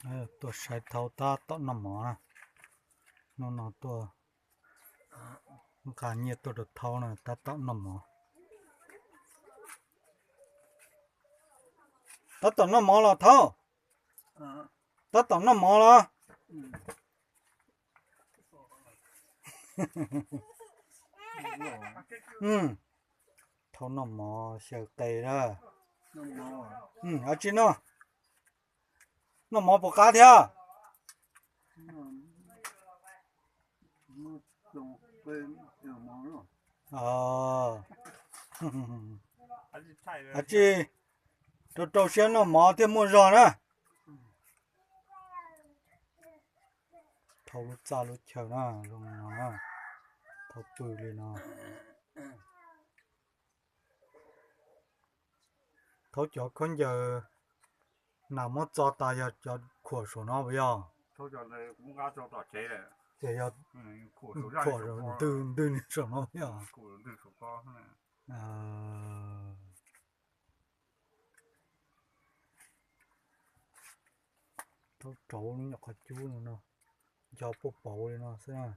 Tuaj saib Thaub tab tom noj mov na. Hnub no tuaj nqa nyiaj tuaj rau Thaub na, tab tom noj mov. Tab tom noj mov los Thaub? Tab tom noj mov los? Thaub noj mov xyaw qe na. Ab tsi no, noj mov puas qab thiab? Ab tsi, rau rau siab noj mov thiaj muaj zog na. Thaub lub txaj lub chaw na, zoo no na, Thaub pw li no. Thaub cov khaub ncaws nas muab txo tas yog cov khuam saum no puas yog? Ces yog khuam ntws ntws saum no puas yog? Thaub rauv nyuam qhov cub no no, nco puaj pauv li no xwb na.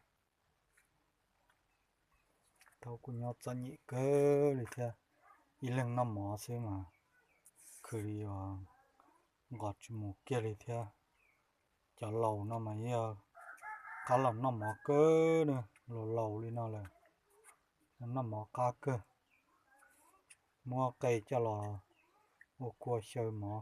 Thaub kuj nyob txom nyem kawg li thiab, ib leeg noj mov xwb mas khwv li nqos tsis mus kiag li thiab. Cov laus no mas yog qab los noj mov kawg na, laus laus li no lawm, noj mov qab kawg. Muab qe coj los ua kua xyaw mov.